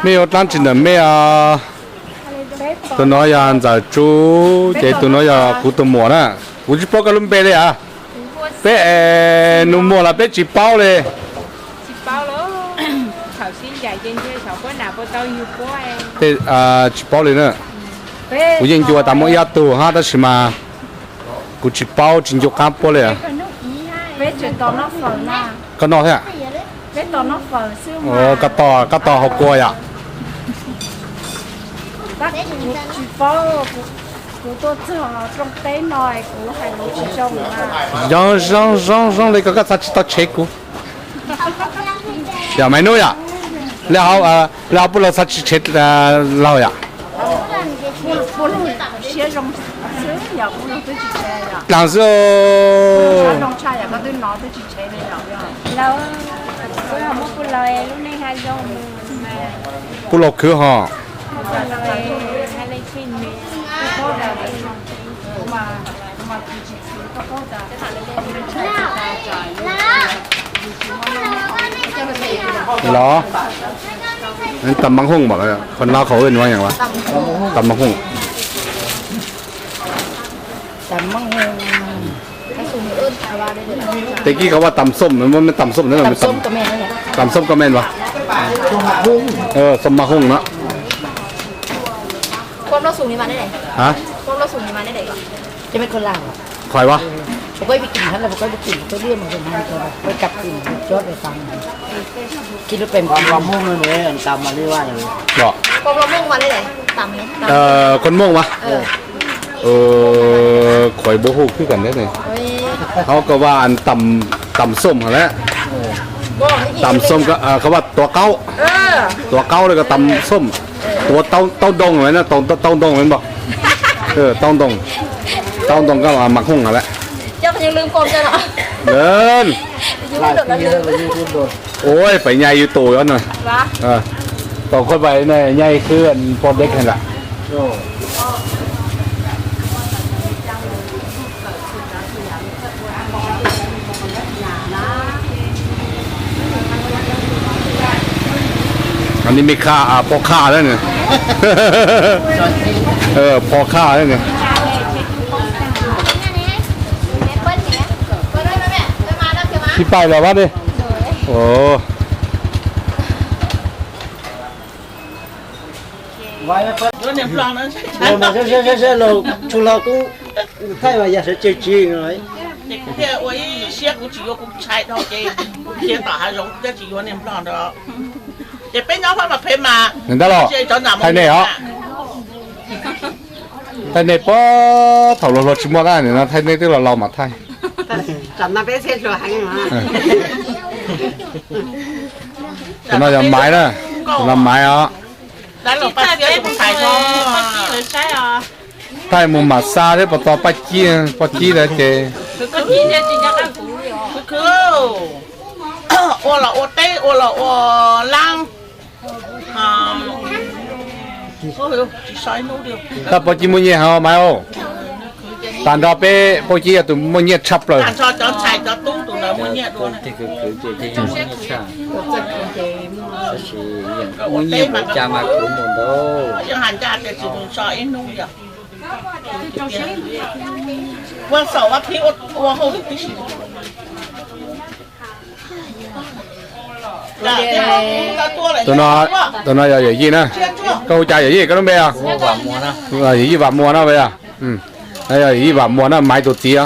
Mej yuav dlaab tsi ntawm mej os? Tus nuav yog Ntxawm Tsub, ces tus nuav yog kuv tus muam na. Kuv tsis paub koj lub npe li as. Peb es nus muag los peb tsis paub li. Tsis paub li na. Kuv yeej ncua tas muaj ib ob tug hab tab sis mas kuv tsis paub tsis ncu qaab puab li. Koj noj thiab? Koj tos, koj tos haus kua yom? Zoo, zoo, zoo, zoo li ko koj txhaj tsis tau tshev kuv. Yog Maiv Nub yom? Lawv ho puab laug txhaj tsis tshev laug yom? Dlaag xwb. Puab laug khwv ho. Los, tam maam hooj mas, qhov no qhov ua nuav yog tam maam hooj. Tag kis koj ua tam xoom, tam xoom, tam xoom koj me as. Xoom maam hooj no. Qhov ua Koj Moob mas, qhov npua hu khwb kam ntawd ne, ho koj vaj tam xoom hov lawm, tam xoom koj vaj tuav qaub, tuav qaub le koj tam xoom, tuav taub ntoo lawm na, taub ntoo lawm npog, taub ntoo, taub ntoo koj maam hooj hov lawm. Ua pais nyai YouTube no, tau koj pais nyai khwb poj deb kheev lawm. Ni me kha, pog kha, pog kha. Tsis pais lawm vas ne. Thaij mas yog sawv tsees tsis. Kuv thiaj ua ib siab kuv tsis yuav kuv ntshai dhau ces kuv khiav tom hav zoov kuv thiaj tsis yuav niag nplog ntawd. Ces peb nyob fab mas phem mas. Ntab los, thaij nej os. Thaij nej puag thaum luag hluas tsis muaj dab tsi no, thaij nej twb los laus mas thaij. Tus no yog Maiv na, tus no Maiv os. Thaij mus mam xa thiab puas tau Paj Cib, Paj Cib lawm ces. Ua los ua teb, ua los ua laab. Tab Paj Cib muaj nyiaj heev Maiv. Tag nrho peb Paj Cib yog tus muaj nyiaj tshaj plaws. Muaj nyiaj ua cas mas khwv mus ntau. Ua xaum ua phib ua hauj lwm tib si. Tus no yog yawm yij na. Koj hu cas yawm yij, koj lub npe os? Yawm yij Vam Muas no yog. Yawm yij Vam Muas na, Maiv tus txiv.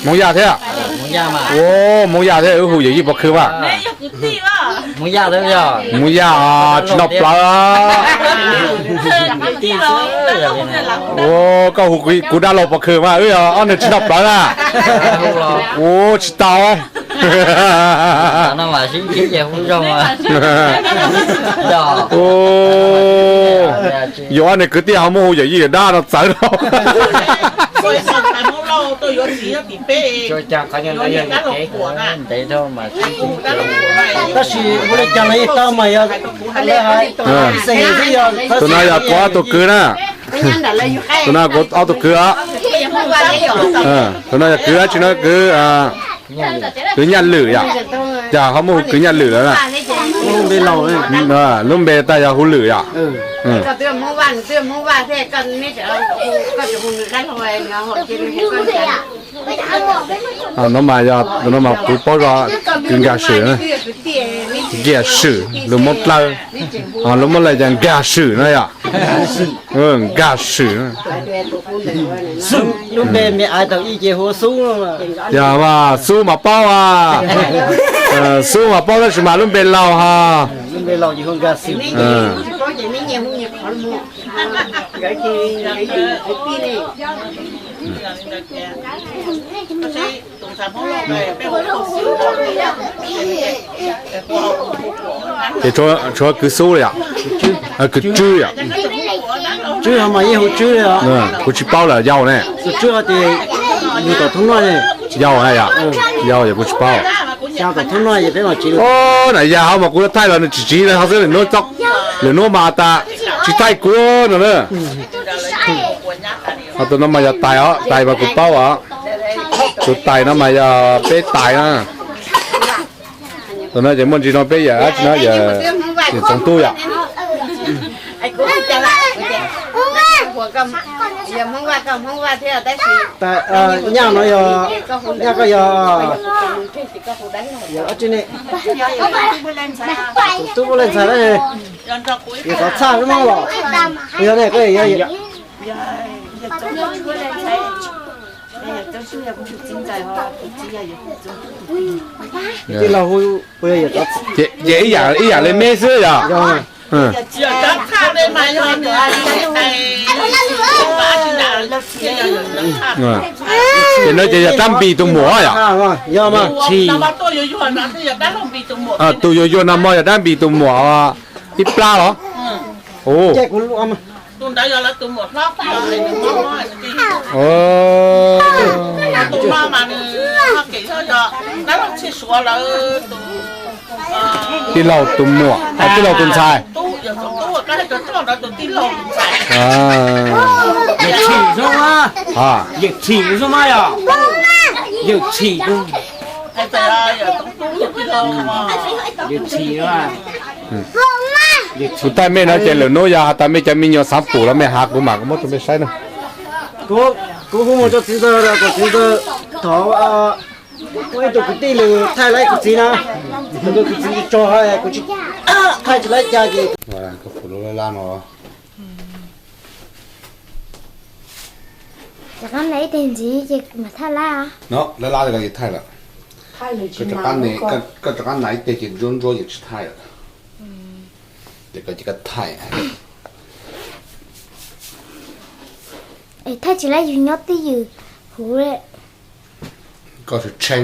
Hmoob Yaj thiab. Ua Hmoob Yaj thiab, wb hu yawm yij Pov Khw mas. Hmoob Yaj, tsis noj plawv. Ua koj hu kuv dab laug Pov Khw mas wb yog ob neeg tsis noj plawv na. Ua tsis tau. Yuav ob neeg kwv tij ho muab hu yawm yij yawm dab no txawv rau. Tab sis ua li cas los yeej tau mas yog xeem xwb yog. Tus no yog kuv ob tug kwv na. Tus no kuv ob tug kwv os. Tus no yog kwv dab tsi no, kwv, kwv Nyaj Lwm yom. Cas ho muaj hu kwv Nyaj Lwm lawm na? Lub npe tas yog hu Lwm yom? No mas yog, no mas kuv paub zoo, kwv Nkag Swm, Nkiag Swm, lus Moob Dlawb, lus Moob Dlawb ces Nkag Swm na yom? Nkag Swm. Yog mas Xub mas paub as. Xub mas paub tab sis mas lub npe laus ha. Ces tshuav kwv Xub li yom? Kwv Tswb yom? Kuv tsis paub lawm, yau ne. Yau, yog kuv tsis paub. Na yog ho mas kuv thaij los nws tsis tsiv li ho xwb, lwm hnub mas tas tsis thaij kuv no na. Ho tus no mas yog tais os, tais mas kuv paub os. Tus tais no mas yog peb tais na. Tus no ces muaj ntsis no peb yawm dab tsi no, yawm Txoov Tub yom. Nyaj no yog, Nyaj koj yog, yog dab tsi ne? Tus tub Pub Leej Ntxhais, yog Txoov Txhaj Mob los? Yog ne, koj yog tij laug hu, ces ib yam li meb xwb yog? Ces no ces yog Dab Npis tus muam yom? Tus yuag yuag no mas yog Dab Npis tus muam ib plab los? Tij laug tus muam, tij laug tus ntxhais. Yawm Tshim zoo mas, yog, yawm Tshim, yawm Tshim. Kuv thaij mej no ces lwm hnub yog has tas mej cov me nyuam xav pum los mej has kuv mam muab rau mej saib na. Kuv hu mus rau txiv ntxawg, kom txiv ntxawg thov ib tug kwv tij lwm thaij laib kuv txiv na. Kuv txiv tsaug, kuv tsis thaij tsis laib cas ces. Rov qab ib teg ntxiv ces mam thaij laib. Lab lab li ko ces thaij lawm. Koj rov qab hnav ib teg ces ntsuab ntsuab ces tsis thaij lawm. Ces koj cia li thaij. Es thaij tsis laib yus nyob twj ywm huv. Koj tshee.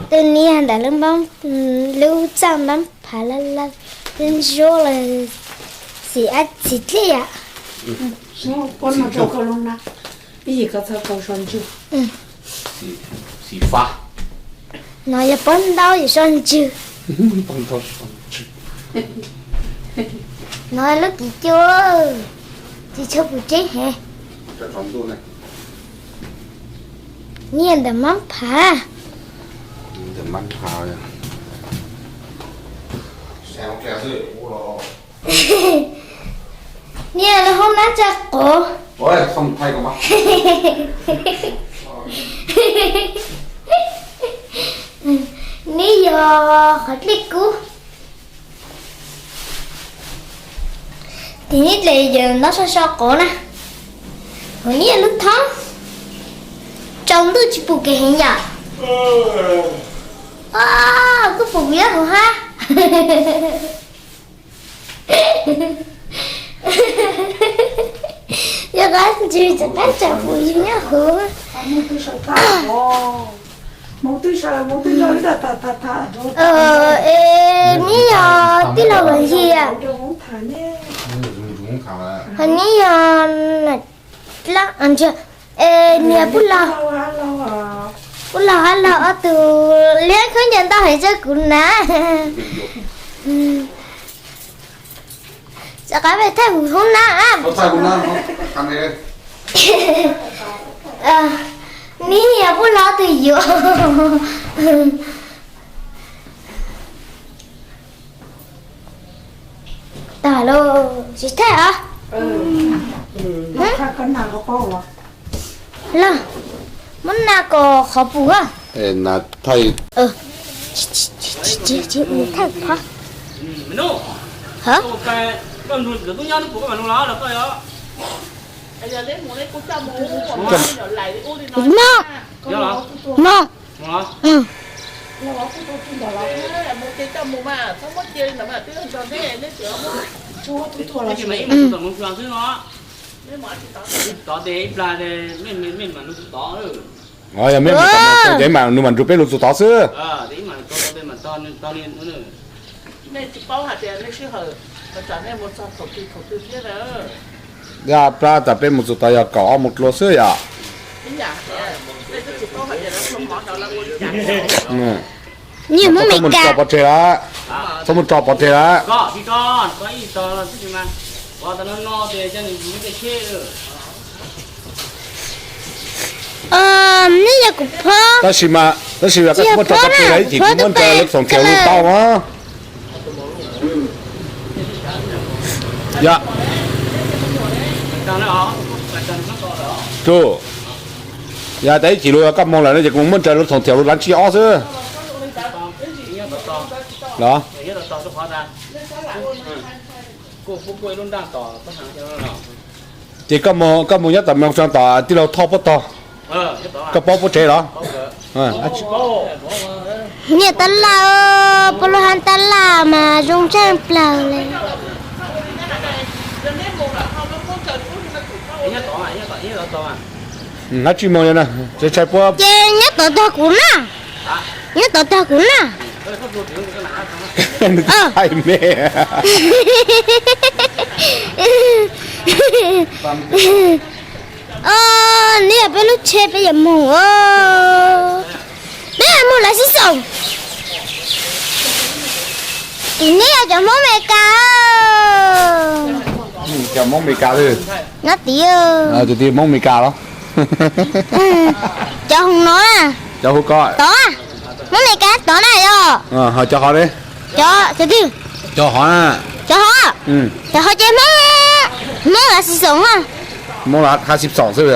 Tus niag ntawm lub txaj npab phav laj laj, lub ntsej muag los xim ab txim dlej yom. No yog pob ntaub yus so ntswg. No lub kiv cua, tsis tshua pum tseb heev. Niag ntawm mab phav. Niag lub hoob nab tsa quav. Neb yog qhov dlej kub. Tim neb dlej yawm ntab so so quav na. Hauv neb lub thoob tsaus ntuj tsis pum kev heev yom. Kuj pum kuv nyob hauv hab. Yog qab ntsis tseem qab tsaus pum yus nyob hauv. Es neb yog tij laug Vam Yig, ho neb yog niam Pub Laug, Pub Laug hab Laug ob tug liab khaub ncaws ntau heev rau kuv na. Rov qab pem thaij kuv hoob nab. Neb yog puj hlob twg yuav? Tag los tsis thaij os. Los muab na kom qhov pus a. Thaij. Thaij phab. Mog, mog. Yog mej mus tom ces mas nws mam nrug peb lug txug tod xwb. Yog plab tas peb mus txug tod yog kaum ob moos dlua xwb yom. Txhob mus tso pov tseg lawm. Txhob mus tso pov tseg lawm. Neb yog kuv phob. Tab sis mas, tab sis mas koj txhob muab tso pov tseg lawm, ib chim kuv muab nrawm lub thoom thiaus lug tau mas. Yog, yog tas ib chim lug koj moog lawm no ces kuv muab nrawm lub thoom thiaus lug dlav tsib ob xwb. Los, ces koj moog nyob tom Moos Xyooj tom tij laug Thoj puab tog, koj paub puab tsev los? Nyiaj tab laj, puab lub hab tab laj mas zoo ntshaaj plawg le. Hab tsi moog na, tshai puab. Ces nyob tod tog kuv na, nyob tod tog kuv na. Nws tsis thaij me. Neb yog peb lub tsheb peb yuav moog, peb yuav moog lawv sib xoom. Tim neb yog cov Hmoob Amelikas. Cov Hmoob Amelikas, nyob tim, tus tij Hmoob Amelikas los? Cov hu no na, cov hu ko tod, Hmoob Amelikas tod na yog. Ho cov hov ne? Cov twg? Cov hov na. Cov hov, cov hov ces Hmoob, Hmoob lawv sib xoom, Hmoob lawv sib xoom xwb.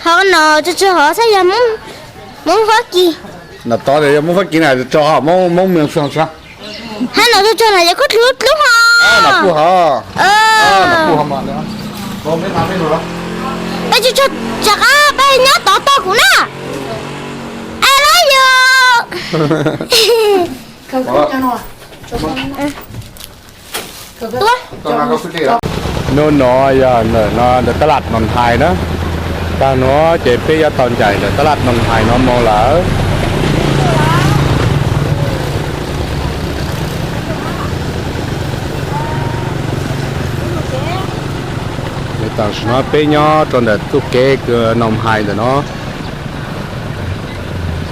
Ho no tso tso hov saib yog Hmoob Fab Kis. Nram tod yog Hmoob Fab Kis na, tso hov Hmoob Mws Fwj. Hab no tso tso no yog Khuj Dlub Dlub hov. Peb tso tso, rov qab peb nyob tod tog kuv na. I love you. Hnub no yog ntawm no ntawm tab laj Noom Hais na. Tag no ces peb yuav tau ncaim ntawm tab laj Noom Hais no mus lawm. Tam sim no peb nyob rau ntawm txuj kev Noom Hais ntawm no.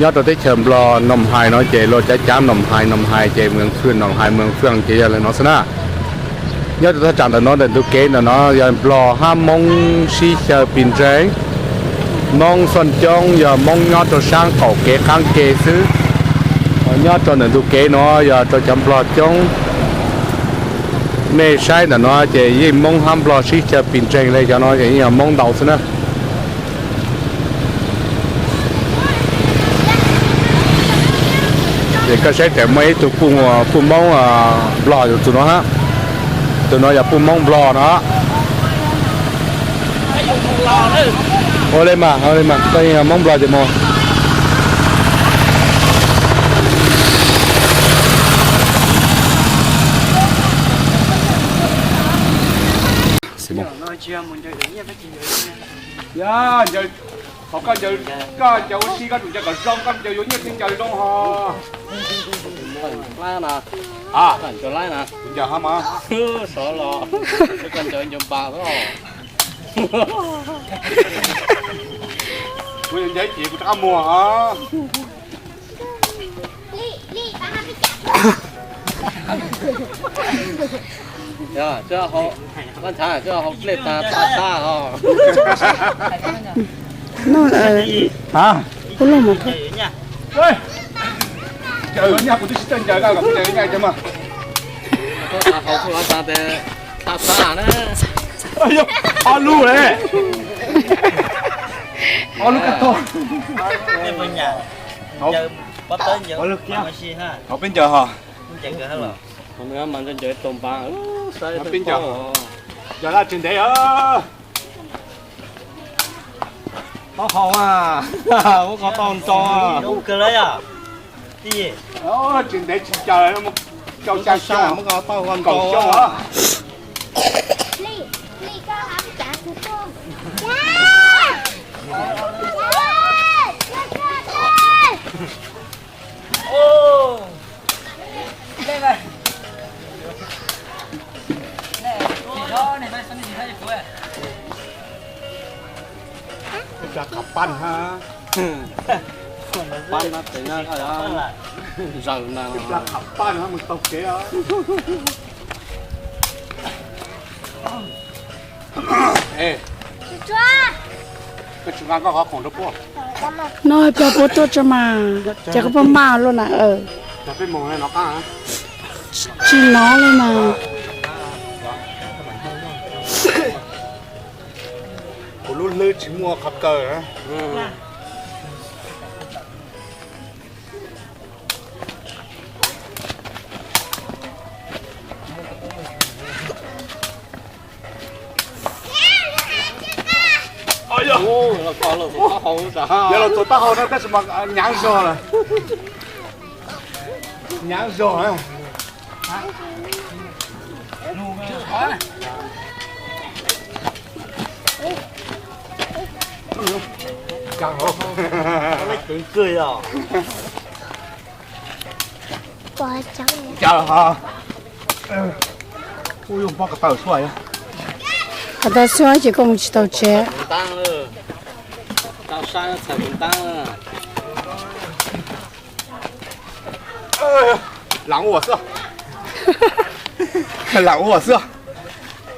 Nyob rau teb chaws Nplog Noom Hais no ces luag cav cav Noom Hais, Noom Hais ces Mws Fwj, Noom Hais Mws Fwj ces yog lawm no xwb na. Nyob rau thaj tsam ntawm no ntawm ntug kev ntawm no yog Nplog hab Moob sib xyaw pis ntseeg. Moob xoj coob yog Moob nyob rau saab qaum kev qaab ke xwb. Nyob rau ntawm ntug kev no yog rau cov Nplog coob. Mej saib ntawm no ces yeej Moob hab Nplog sib xyaw pis ntseeg le, cov no ces yeej yog Moob ntau xwb na. Ces koj saib tseem muaj ib tug puj Moob Nplog yog tus no hab. Tus no yog puj Moob Nplog no. Ua le mas, ua le mas, koj yog Moob Nplog ces mus. Yog, qhov koj ncaws, koj ncaws ua si koj tsum ncaws kom zoo, koj ncaws yuav nyiaj thiaj ncaws zoo ho. Kuv ncaws hab mas. Kuv yuav ncaws ib chim kuv rov qab muag os. Yog, koj ntxhais, koj haus dej tag pab tab os. No, ua luaj mas. Ncaws nyaj, kuv twb tsis txawj ncaws, koj kom kuv ncaws nyaj mas. Haus kuj los tas tes pab tab na. Ob lub le. Ob lub kab tog. Ob lub kiag. Haus peb ncaws ho. Mas ncaws tau npav, peb ncaws. Ncaws laj tsis ntev os. Taub hau a, muab qhov tau nrau. Tsis ntev tsis ncaws, rau xya xyoo, muab qhov tau nkaum xyoo os. Ib plag qhov paj hab. Paj no tes na, zaws na. Ib plag qhov paj hab mus taug kev os. Koj tsis nqa koj qhov khoom rau puab. No plag puab tuaj tso mas, ces koj puab maj luaj na. Tsis nov li mas. Kuv lub hlwb tsis muaj qhov kaw. Yog los txuas taub hau no tab sis mas hnyav zog lawm. Hnyav zog. Ncaws ho. Kuj yuav pob ko taw xwb. Ko taw xwb ces koj mus tsis tau tsev. Lam ua xwb. Lam ua xwb.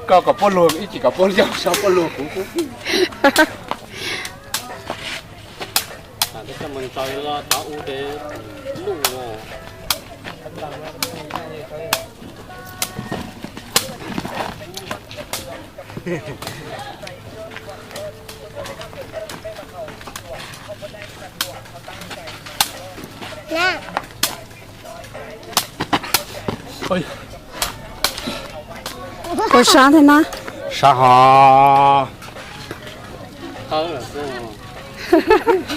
Koj kom puab luag ib chim, kom puab yog sab puab luag kuv. Puas sab thiab na? Sab ho.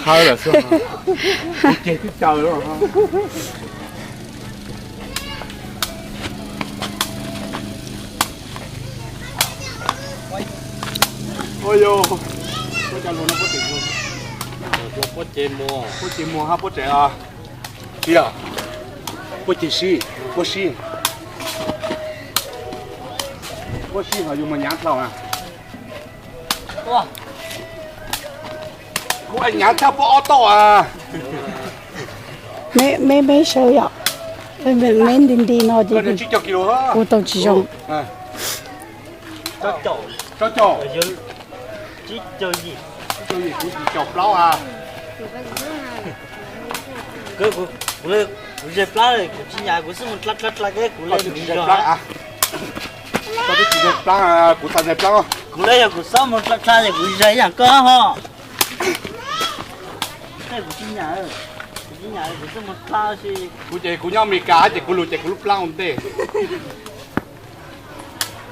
Hawb lawm xwb. Kuv ceg twb caw lawm. Ua cas luag no puab tseem, puab ceg muag, puab ceg muag hab puab tseem, tsis yog, puab ceg sib, puab sib, puab sib ho yus mus nyav dlhau na. Kuv nyav tshaj puab ob tauj a. Me me sawv yom, me nti nti no ces kuv tau tsis zoo. Rau caum, tsib caug yim, kuv yim caum plaub a. Kuv ze plab, kuv tsis nyam, kuv xub mus dla dla dla keb, kuv le tsis ze plab. Koj twb tsis ze plab, kuv txhaj ze plab. Kuv le yog kuv xub mus dla dla es kuv ze ib yam koj ho. Kuv tsis nyam, kuv tsis nyam, kuv xub mus dla si. Kuv ces kuv nyob Amelikas ces kuv lug ces kuv lub plab ua ntej.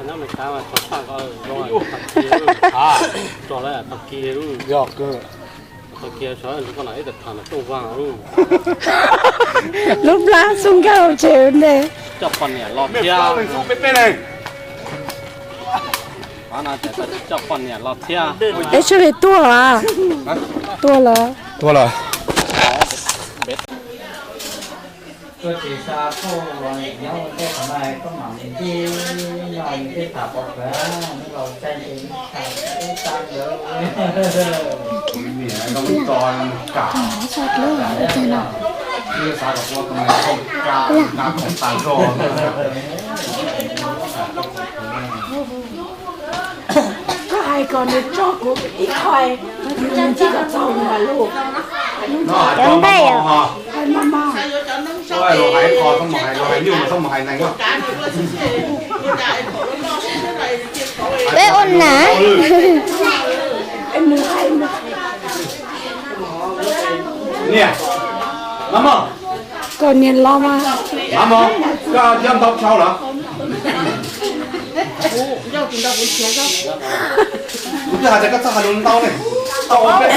Nyob Amelikas mas txog tag ko zoo, tag kis, tag kis, tag kis, tag kis, tag kis, ib tag tham mas tooj vaag. Lub plab xub nkag hauv tsev ua ntej. Coj poj niam los thiab. Coj poj niam los thiab. Es sawv daws tuaj lawm? Tuaj lawm. Tuaj lawm. Koj tsis xa koj los nyob ua ntej qhov no koj mam li ncig nyob li ntej tham pov khawv, neb laus caij nce neb tham ub tag ntawd. Niam no mus tso mus kam. Koj hais kom nws tso kuv ib qho, nws tsis kom txog mas lauj. Cov nqaij os. Hais mas mas. Hais nyuj mas txhob mus hais neeg. Peb ua nas. Niam, Mab Mos. Koj niam los mas. Mab Mos, koj nyob ntau tshau lawm. Kuv twb hais tias koj txhob hais lus ntau ne. Tau peb